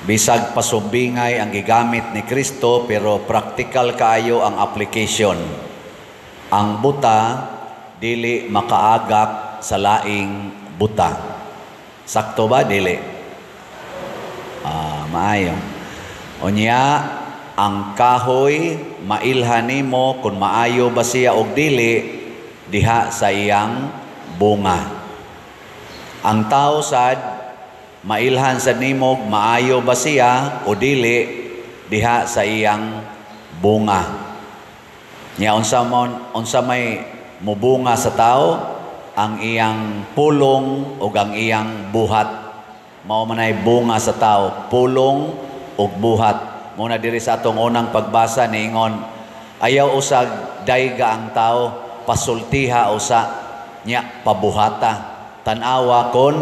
Bisag pasumbingay ang gigamit ni Kristo, pero praktikal kaayo ang application. Ang buta dili makaagak sa laing buta. Sakto ba dili? Maayo. Unya ang kahoy mailhan nimo kung maayo ba siya og dili diha sa iyang bunga. Ang tao sad mailhan sa nimog maayo ba siya o dili diha sa iyang bunga. Nya unsa may mubunga sa tao, ang iyang pulong ug ang iyang buhat. Mao man ay bunga sa tao, pulong ug buhat. Muna diri sa atong unang pagbasa niingon, ayaw usag dayga ang tao, pasultiha usa nya pabuhata. Tan-awa kon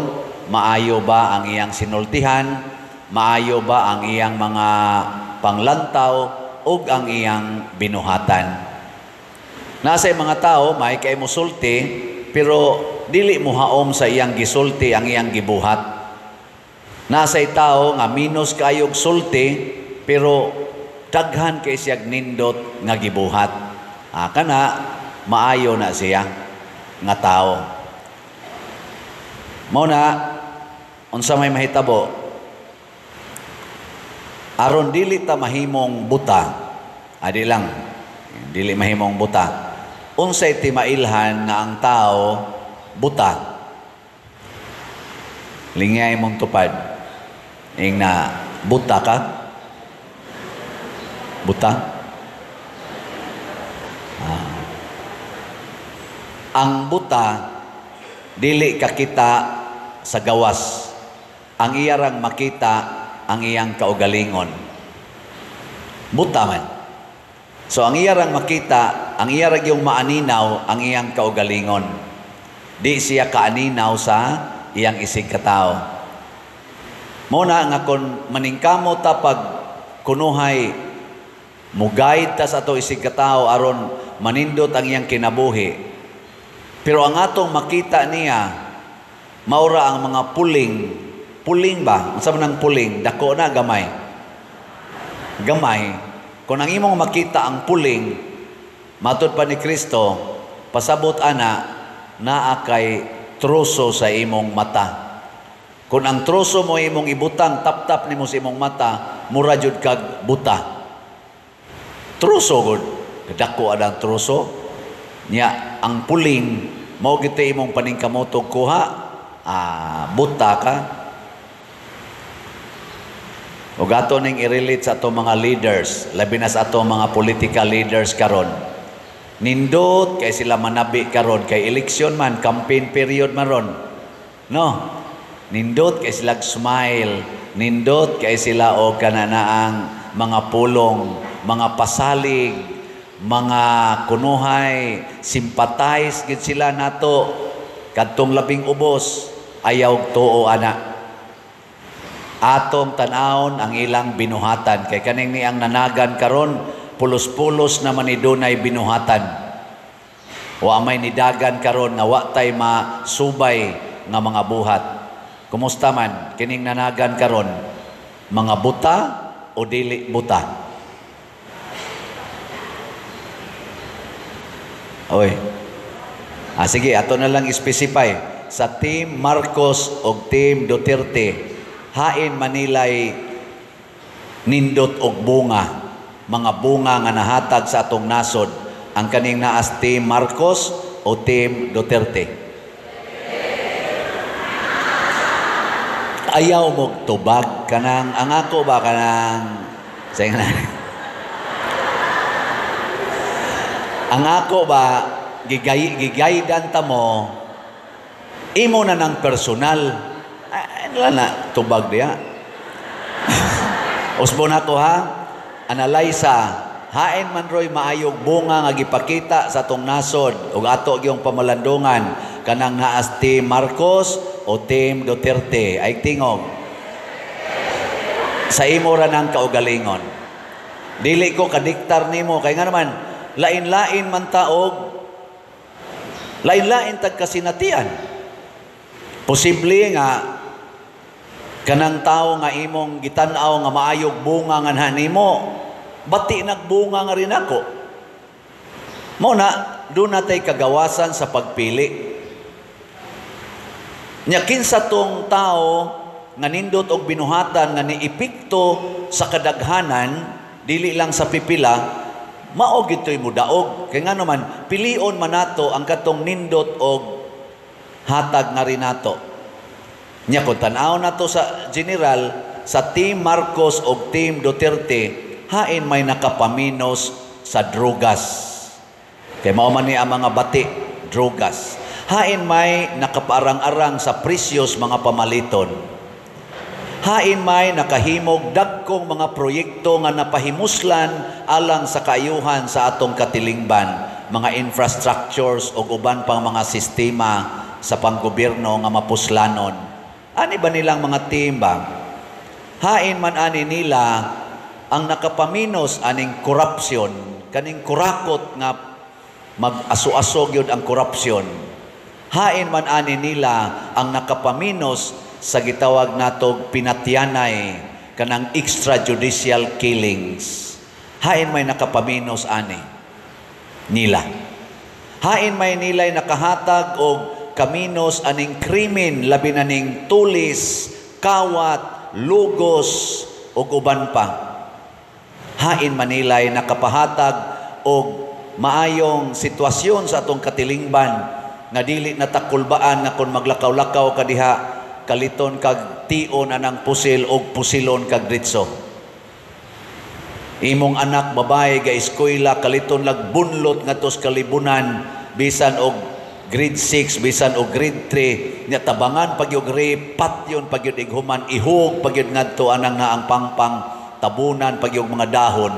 maayo ba ang iyang sinultihan, maayo ba ang iyang mga panglantaw ug ang iyang binuhatan. Nasa mga tao may kay mosulti pero dili mohaom sa iyang gisulti ang iyang gibuhat. Nasa tao nga minus kayog sulti pero daghan kay siyag nindot nga gibuhat. Kana maayo na siya nga tao. Mao na unsa may mahitabo aron dili ta mahimong buta. Adi lang dili mahimong buta. Unsay timailhan nga ang tao buta? Lingay mong tupad. Ing na buta ka? Buta? Ang buta dili kakita sa gawas. Ang iyarang makita ang iyang kaugalingon. Buta man. So ang iyarang makita, ang iyarang yung maaninaw ang iyang kaugalingon. Di siya kaaninaw sa iyang isig katao. Muna nga kon maningkamo ta pag kunuhay muguide ta sa ato isig katao aron manindot ang iyang kinabuhi. Pero ang atong makita niya maura ang mga puling. Puling ba? Unsa man ang puling? Dako na gamay. Gamay. Kung ang imong makita ang puling, matud pa ni Kristo, pasabot ana naa kay troso sa imong mata. Kung ang troso mo imong ibutang, tap-tap nimo sa imong mata, mura jud kag buta. Troso gud, dako adang troso. Nya ang puling mao gito imong paningkamotog kuha, buta ka. Ug ato ning i-relate sa atong mga leaders, labi na sa atong mga political leaders karon. Nindot kay sila manabi karon kay eleksyon man, campaign period man ron. No? Nindot kay sila smile, nindot kay sila og kananaang mga pulong, mga pasalig, mga kunuhay, sympathize gid sila nato kadtong labing ubos, ayaw tuo ana. Atong tan-awon ang ilang binuhatan kay kaning ni ang nanagan karon pulos-pulos na man idunay binuhatan. Wa may nidagan karon nga wa tay masubay nga mga buhat. Kumusta man kining nanagan karon, mga buta o dili buta? Oy. Sige, ato na lang i-specify sa Team Marcos o Team Duterte. Hain Manilay nindot og bunga, mga bunga nga nahatag sa atong nasod, ang kaning naas Team Marcos o Team Duterte? Ayaw mo tubag kanang ang ako ba kanang sige na. Ang ako ba gigaydan ta mo imo na ng personal. Ay, na tubag diya. Usbon ako ha. Analaysa, hain man roy maayog bunga nga gipakita sa atong nasod ug ato gyung pamalandungan kanang naas Team Marcos o Team Duterte. Ay tingog. Sa imo ra nang kaugalingon. Dili ko kadiktar nimo kay nga naman lain-lain man taog, lain-lain tag kasinatian. Posible nga Kanang tao nga imong gitan-aw nga maayog bunga nga nimo, bati nagbunga nga rin ako. Mao na duna tay kagawasan sa pagpili. Nya kinsa tong tao nga nindot og binuhatan nga niepekto sa kadaghanan, dili lang sa pipila, mao gito'y mudaog. Kay ngano man, pilion man nato ang katong nindot og hatag nga rinato. Nya kung tan-aw nato sa general, sa Team Marcos og Team Duterte, hain may nakapaminos sa drugas? Kay mao man ni ang mga bati, drugas. Hain may nakapaarang-arang sa presyos mga pamaliton? Hain may nakahimog dagkong mga proyekto nga napahimuslan alang sa kaayuhan sa atong katilingban, mga infrastructures o uban pang mga sistema sa panggobyerno nga mapuslanon? Ani ba nilang mga team ba? Hain man ani nila ang nakapaminos aning korupsyon, kaning kurakot nga mag-aso-aso gyud ang korupsyon? Hain man ani nila ang nakapaminos sa gitawag natog pinatyanay, kanang extrajudicial killings? Hain may nakapaminos ani nila? Hain may nilay nakahatag og kaminos aning krimen, labi na ning tulis, kawat, lugos ug uban pa? Hain man nilay nakapahatag og maayong sitwasyon sa atong katilingban nga dili natakulbaan nga kung maglakaw-lakaw ka diha, kaliton kag tion anang pusil og pusilon kag dritso? Imong anak babae ga eskwela, kaliton lag bunlot ngadto sa kalibunan, bisan og grade 6, bisan og grade 3, nya tabangan pag yung rape, patyon pag yun ighuman, ihug pag yun ngadto anang nga ang pangpang, tabunan pag yung mga dahon.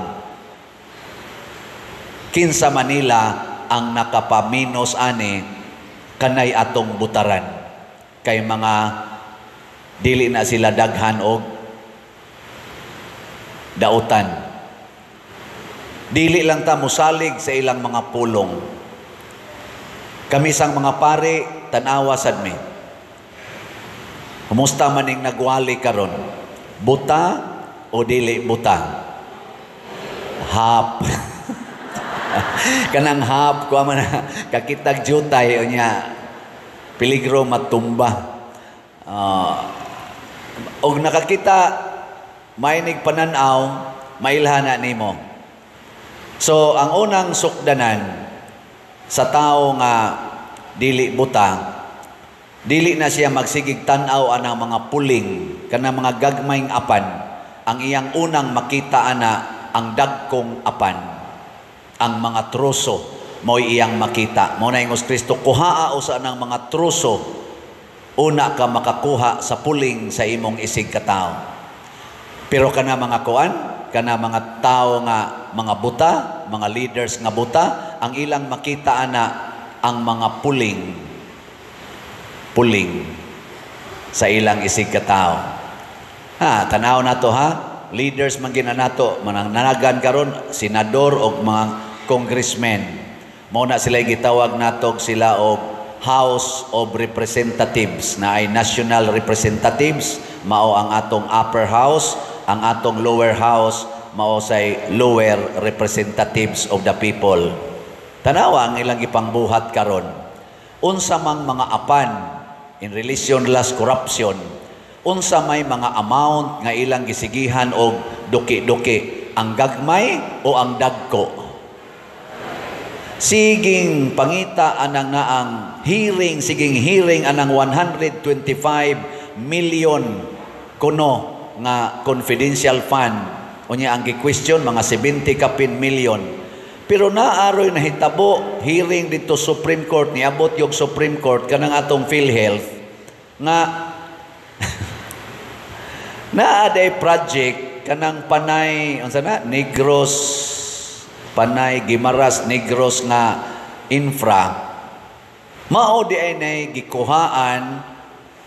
Kinsa Manila ang nakapaminos ani? Kanay atong butaran kay mga dili na sila daghan og dautan. Dili lang ta musalig sa ilang mga pulong. Kami sang mga pare, tan-awa sad mi. Kumusta man ning nagwali karon? Buta o dili buta? Hap. Kanang hap kuha man na, kakitag jutay unya peligro matumba. Og nakakita mainig pananaw, mailhan na nimo. So ang unang sukdanan sa tao nga dili buta, dili na siya magsigig tan-aw anang mga puling, kanang mga gagmayng apan. Ang iyang unang makita ana ang dagkong apan, ang mga troso mo'y iyang makita. Mao na ingos Kristo, kuhaa usa ng mga troso, una ka makakuha sa puling sa imong isig katao. Pero kana mga kuan, kana mga tao nga mga buta, mga leaders nga buta, ang ilang makita ana ang mga puling, puling sa ilang isig katao. Ha, tanaw na to ha, leaders man gina nato, manang nanagan karon senador og mga congressmen. Mao na sila gitawag natog sila og House of Representatives, na ay national representatives, mao ang atong upper house, ang atong lower house mao say lower representatives of the people. Tanawa ang ilang gipangbuhat karon. Unsa mang mga apan in relation last corruption, unsa may mga amount nga ilang gisigihan og duki-duki, ang gagmay o ang dagko? Siging pangita anang naang hearing, siging hearing anang 125 million kuno nga confidential fund. Unya ang gi-question mga 70 kapin million. Pero naaroy nahitabo hearing dito Supreme Court, niabot yung Supreme Court kanang atong PhilHealth nga naa day project kanang Panay, unsa na, Negros, Panay Guimaras Negros nga infra, mao di ay nay gikuhaan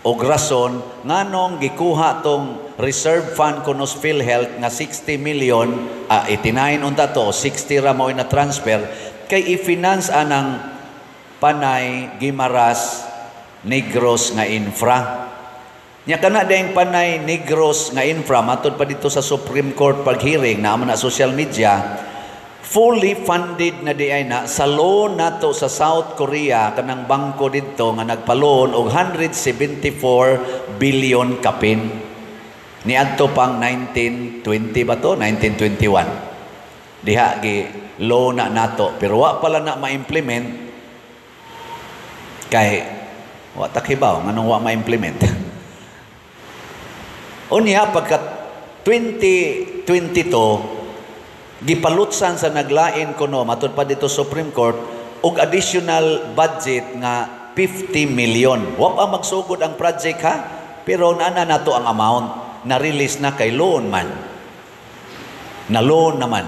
og rason nganong gikuha tong reserve fund kuno sa PhilHealth nga 60 million, 89 unta to, 60 ra mao na transfer kay i-finance anang Panay Guimaras Negros nga infra. Nya kana dayong Panay Negros nga infra, matud pa dito sa Supreme Court pag-hearing na na social media, fully funded na di ay na sa loan nato sa South Korea, kanang bangko didto nga nagpa-loan og 174 billion kapin niadto pang 1920 ba to, 1921 diha gi loan na nato, pero wa pala na ma-implement kay wa ta kibaw nganong wa ma-implement. Unya pagka 2022, gipalutsan sa naglain kuno, matud pa dito Supreme Court, og additional budget nga 50 million. Wa pa magsugod ang project ha, pero naa nato ang amount na release na kay loan man. Na loan naman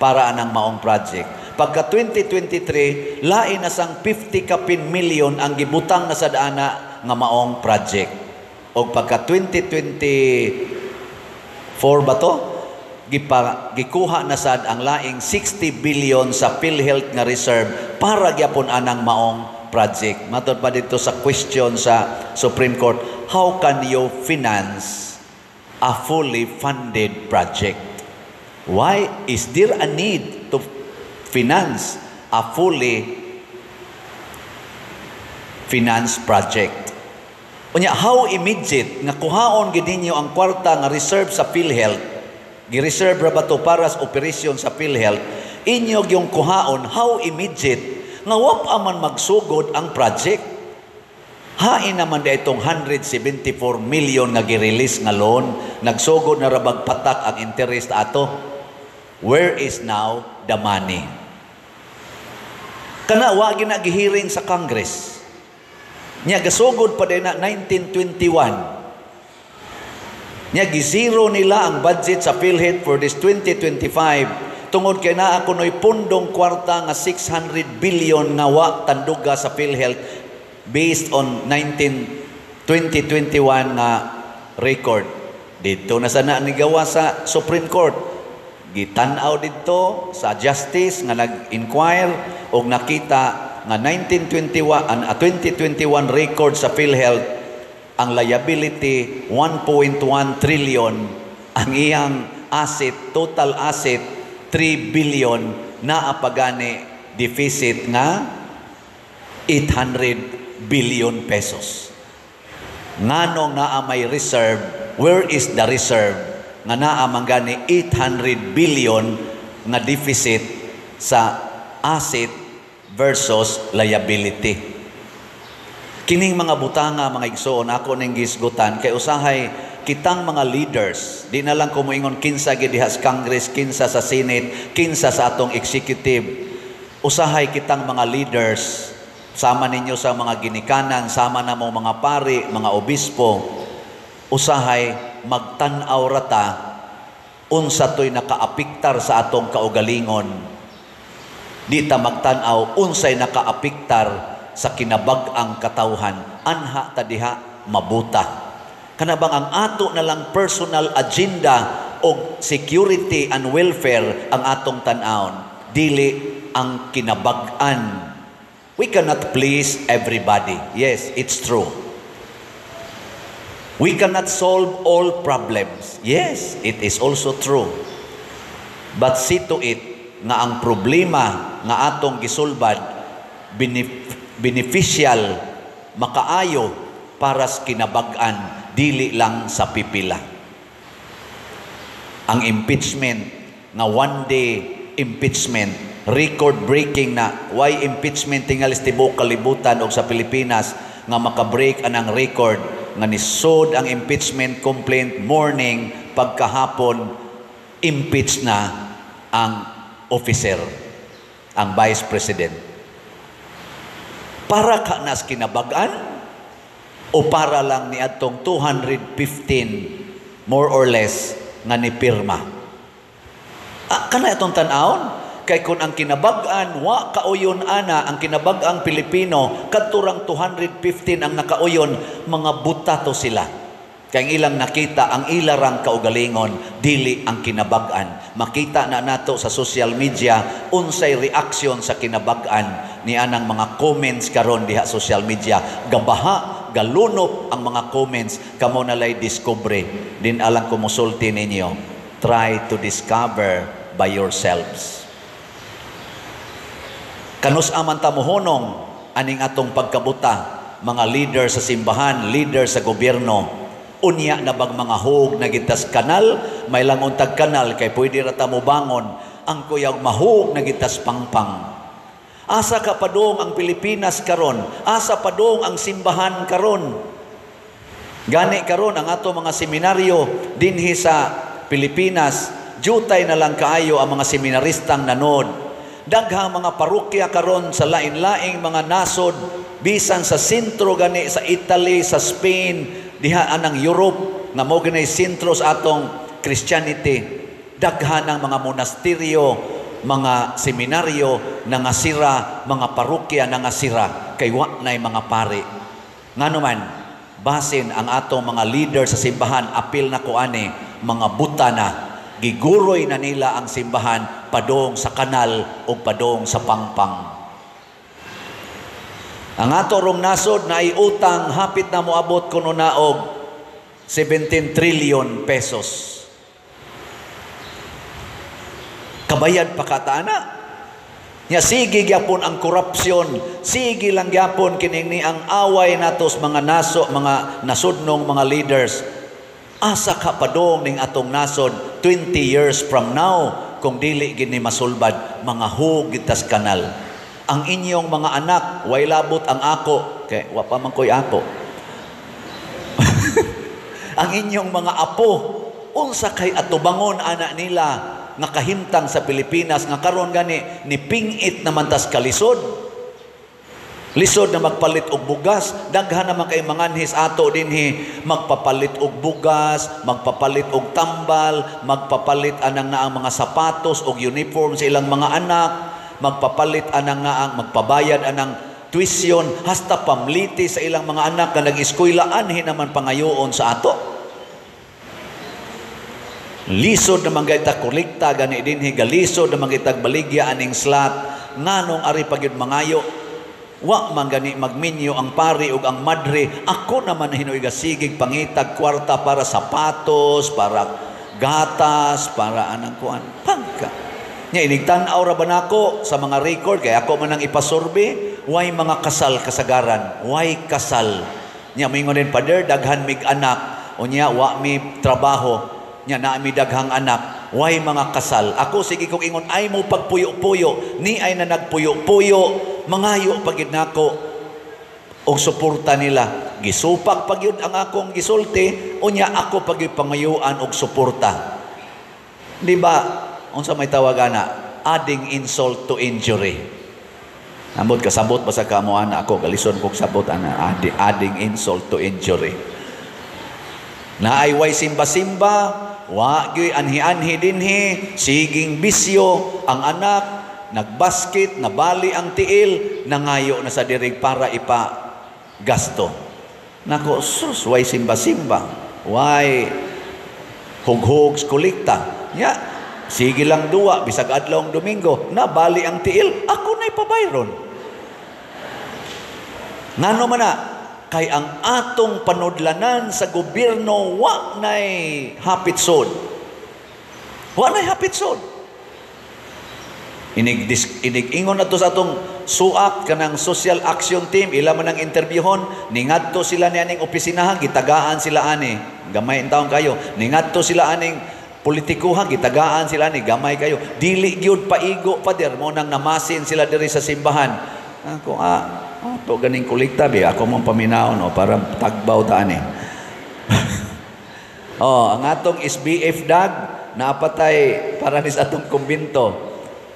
para anang maong project. Pagka 2023, lain na sang 50 kapin million ang gibutang na sa daana nga maong project. O pagka 2024 ba to? Gikuha na sad ang laing 60 billion sa PhilHealth nga reserve para gyapon anang maong project. Matod pa dito sa question sa Supreme Court, how can you finance a fully funded project? Why is there a need to finance a fully financed project? Unya, how immediate nga kuhaon gid ninyo ang kwarta nga reserve sa PhilHealth? Gi-reserve ra ba to para sa operation sa PhilHealth? Inyo yung kuhaon, how immediate nga wa pa man magsugod ang project? Hain naman di itong 174 million nga gi-release nga loan, nagsugod na rabag patak ang interest ato. Where is now the money? Kana wa gina gihearing sa Congress. Nya gasugod pa din na 1921. Nya gi-zero nila ang budget sa PhilHealth for this 2025 tungod kay naa kunoy pundong kwarta nga 600 billion nga wa tanduga sa PhilHealth based on 19 2021 nga record. Dito na sana ni gawa sa Supreme Court. Gitan-aw didto sa justice nga nag-inquire og nakita nga 1921 an 2021 record sa PhilHealth, ang liability 1.1 trillion, ang iyang asset, total asset 3 billion, naa pa gani deficit nga 800 billion pesos. Nganong naa may reserve? Where is the reserve nga naa man gani 800 billion nga deficit sa asset versus liability? Kining mga butanga, mga igsoon, ako ning gisgutan kay usahay kitang mga leaders, di na lang ko moingon kinsa gid diha sa Congress, kinsa sa Senate, kinsa sa atong executive. Usahay kitang mga leaders, sama ninyo sa mga ginikanan, sama na mo mga pari, mga obispo, usahay magtan-aw rata unsa to'y nakaapiktar sa atong kaugalingon. Di ta magtan-aw unsay nakaapiktar sa kinabag-ang katawhan. Anha ta diha mabuta. Kana bang ang ato na lang personal agenda og security and welfare ang atong tan-awon, dili ang kinabag-an. We cannot please everybody. Yes, it's true. We cannot solve all problems. Yes, it is also true. But see to it nga ang problema nga atong gisulbad beneficial, makaayo para sa kinabag-an, dili lang sa pipila. Ang impeachment nga one day impeachment, record breaking na why impeachment tingali sa tibuok kalibutan og sa Pilipinas nga maka-break anang record nga nisod ang impeachment complaint morning, pagkahapon impeach na ang officer, ang vice president. Para ka nas kinabag-an o para lang ni atong 215 more or less nga ni pirma? Ah, kana itong tan-awon? Kay kung ang kinabag-an wa kauyon ana ang kinabag-ang Pilipino, kadturang 215 ang nakauyon, mga buta to sila. Kay ang ilang nakita ang ilarang kaugalingon, dili ang kinabag-an. Makita na nato sa social media unsay reaksyon sa kinabag-an ni anang mga comments karon diha social media. Gabaha. Galunop ang mga comments, kamo na lay discover din alang kumusulti ninyo. Try to discover by yourselves. Kanus aman ta mohunong aning atong pagkabuta, mga leader sa simbahan, leader sa gobyerno? Unya na bag mga hug na gitas kanal, may lang untag kanal kay pwede ra ta mobangon, ang kuyag mahug na gitas pangpang. Asa ka padung ang Pilipinas karon? Asa padung ang simbahan karon? Gani karon ang ato mga seminaryo dinhi sa Pilipinas, jutay na lang kaayo ang mga seminaristang nanod. Daghang mga parokya karon sa lain-laing mga nasod, bisan sa sentro gani sa Italy, sa Spain, diha anang Europe nga mao ganay sentro sa atong Christianity. Daghan ang mga monasteryo, mga seminaryo nangasira, mga parokya nangasira kay wa nay mga pari. Ngano man, basin ang atong mga leader sa simbahan, apil na ko ani, mga buta na, giguroy na nila ang simbahan padong sa kanal o padong sa pangpang. Ang ato rong nasod na utang hapit na moabot kuno na og 17 trillion pesos. Kabayad pa kataana. Nya sige gyapon ang korupsyon, sige lang gyapon kining ni ang away natos mga naso, mga nasudnong mga leaders. Asa ka padong ning atong nasod 20 years from now kung dili gini masulbad mga hug gitas kanal? Ang inyong mga anak, way labot ang ako, kay wa pa man koy ako. Ang inyong mga apo, unsa kay atubangon ana nila nga kahimtang sa Pilipinas nga karon gani ni pingit naman tas kalisod? Lisod na magpalit og bugas, daghan naman kay manganhis ato dinhi, magpapalit og bugas, magpapalit og tambal, magpapalit anang na ang mga sapatos og uniform sa ilang mga anak, magpapalit anang na ang magpabayad anang tuition, hasta pamliti sa ilang mga anak nga nag-eskwela, anhi naman pangayoon sa ato. Lisod naman gayta kolekta gani dinhi, galisod naman gaytag baligya aning slot, nganong ari pa gyud mangayo? Wa man gani magminyo ang pari ug ang madre. Ako naman hinuoy gasigig pangitag kwarta para sapatos, para gatas, para anang kuan. Pagka. Nya inigtan-aw ra ba nako sa mga record kay ako man ang ipasurvey, way mga kasal kasagaran, way kasal. Nya mingon din, "Pader, daghan mig anak." Unya wa mi trabaho. Nya naa mi daghang anak, way mga kasal. Ako sige kog ingon, ay mo pagpuyo-puyo, ni ay na nagpuyo-puyo, mangayo pagid nako og suporta nila. Gisupak pagyud ang akong gisulti, unya ako pagyud pangayuan og suporta. Di ba, unsa may tawag ana? Adding insult to injury. Ambot kasabot ba sa kamo ana ako, galison kog sabot ana, adding insult to injury. Naay way simba-simba, wa gyud anhi-anhi dinhi, siging bisyo ang anak, nagbasket, nabali ang tiil, nangayo na sa dirig para ipa gasto. Nako, sus, way simba-simba, way hughog kolekta. Nya, sige lang duwa, bisag adlaw ang Domingo, nabali ang tiil, ako na ipabayron. Ngano man na, kay ang atong panudlanan sa gobyerno wa nay hapit sod. Wa nay hapit sod. Inig-ingon na to sa atong suak kanang social action team, ila man ang interviewhon, ningadto sila ni aning opisinahan, gitagaan sila ani, gamay taon kayo. Ningadto sila aning politikuhan, gitagaan sila ani, gamay kayo. Dili gyud paigo, pader, mo nang namasin sila diri sa simbahan. Ako to ganing kolekta bi ako mong paminaw no para tagbaw ta ani. Oh, ang atong SBF dag napatay para ni sa atong kumbinto.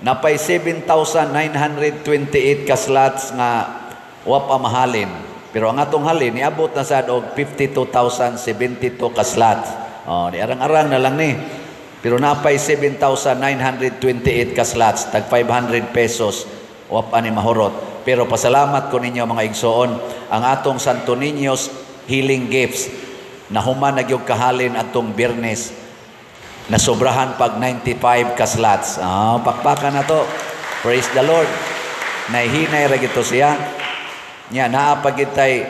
Napay 7,928 ka slots nga wa pa mahalin. Pero ang atong halin niabot na sad og 52,072 ka slots. Oh, di arang-arang na lang ni. Pero napay 7,928 ka slots, tag 500 pesos wa pa ni mahurot. Pero pasalamat ko ninyo mga igsoon, ang atong Santo Niño's Healing Gifts nahuman na gyud kahalin atong Biyernes. Nasobrahan pag 95 ka slots. Pakpakan na to. Praise the Lord. Nahihinay ra gito siya. Nya naa pa gid tay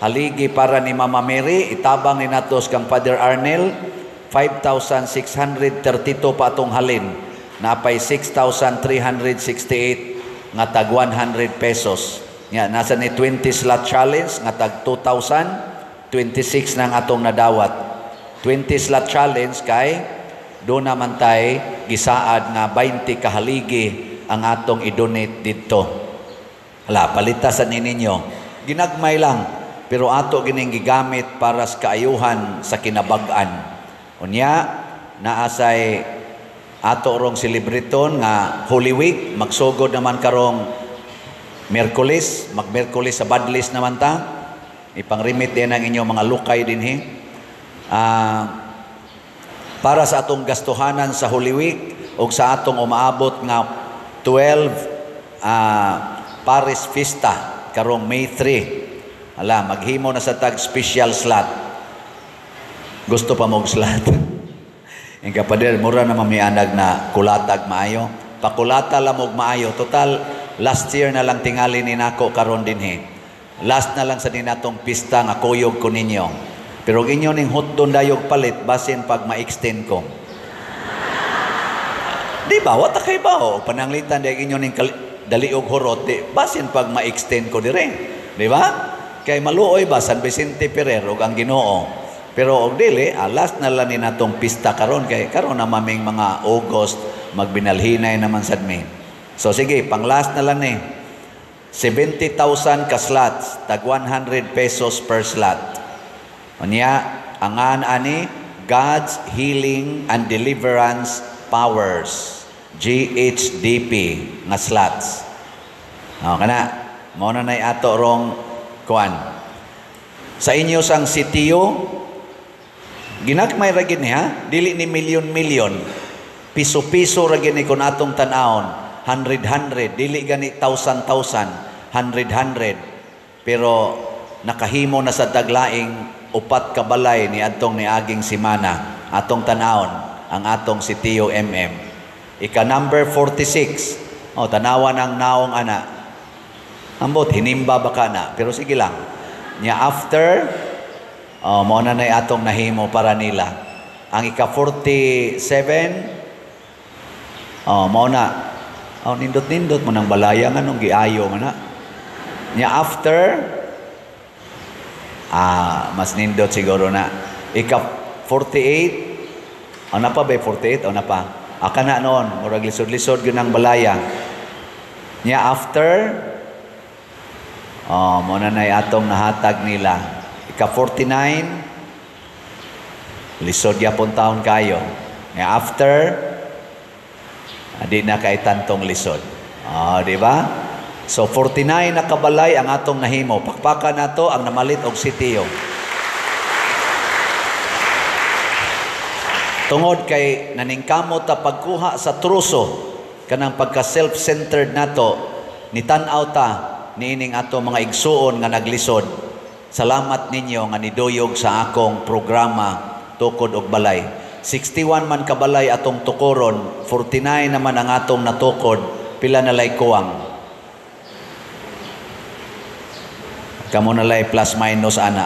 haligi para ni Mama Mary, itabang ni natos kang Father Arnel, 5,632 pa atong halin. Napay 6,368 nga tag 100 pesos. Nga nasa ni 20 slot challenge nga tag 2,026 nang atong nadawat. 20 slot challenge kay do naman tay gisaad nga 20 kahaligi ang atong i-donate didto. Hala, palitasan ni ninyo. Ginagmay lang, pero ato gining gigamit para sa kaayuhan sa kinabag-an. Unya, naasay ato rong selebraton nga Holy Week, magsugod naman karong Miyerkules, mag-Miyerkules sa Badlis naman ta. Ipang-remit din ang inyong mga lukay dinhi. Para sa atong gastuhanan sa Holy Week o sa atong umaabot nga 12 Paris Fiesta karong May 3. Ala, maghimo na sa tag special slot. Gusto pa mo slot? Ang kapader, mura na mamianag na kulatag maayo. Pakulata lang og maayo. Total, last year na lang tingali ni nako karon dinhi. Last na lang sa dinatong pista nga kuyog ko ninyo. Pero inyo ning hotdon dayog palit basin pag ma-extend ko. Di ba? Wata kay ba? O, pananglitan di inyo ning daliog hurot, di, basin pag ma-extend ko dire. Di ba? Kay maluoy ba San Vicente Ferrer ug ang Ginoo. Pero og dili, last na lang ni natong pista karon kay karon na maming mga August magbinalhinay naman sad mi. So sige, pang last na lang ni. 70,000 ka slots, tag 100 pesos per slot. Unya, angan ani God's Healing and Deliverance Powers, GHDP nga slots. O, kana, mao na nay ato rong kuan. Sa inyo sang sitio, ginagmay ra gid ni ha, dili ni milyon-milyon. Piso-piso ra gid ni kun atong tan-awon, hundred-hundred, dili gani thousand-thousand, hundred-hundred. Pero nakahimo na sa taglaing upat ka balay ni adtong niaging semana, atong tan-awon ang atong sitio MM. Ika number 46. O, tanawan ang naong ana. Ambot hinimba ba ka na? Pero sige lang. Nya after, oh, mao na nay atong nahimo para nila. Ang ika 47, oh, mao na. Oh, nindot-nindot mo nang balaya nga nung giayo man na. Nya after, mas nindot siguro na. Ika 48, ano pa ba 48? Ano pa? Aka na noon, murag lisod-lisod yun ang balaya. Nya after, oh, mao na nay atong nahatag nila. Ika 49, lisod yapon taon kayo. Nya after, di na kay tantong lisod. Oh, di ba? So 49 na kabalay ang atong nahimo. Pakpakan nato ang namalit og sitio. Tungod kay naningkamot ta pagkuha sa truso kanang pagka self-centered nato, nitan-aw ta niining ato mga igsuon nga naglisod. Salamat ninyo nga niduyog sa akong programa tukod og balay. 61 man kabalay atong tukoron, 49 naman ang atong natukod, pila na lay kuwang. Kamo na lay plus minus ana.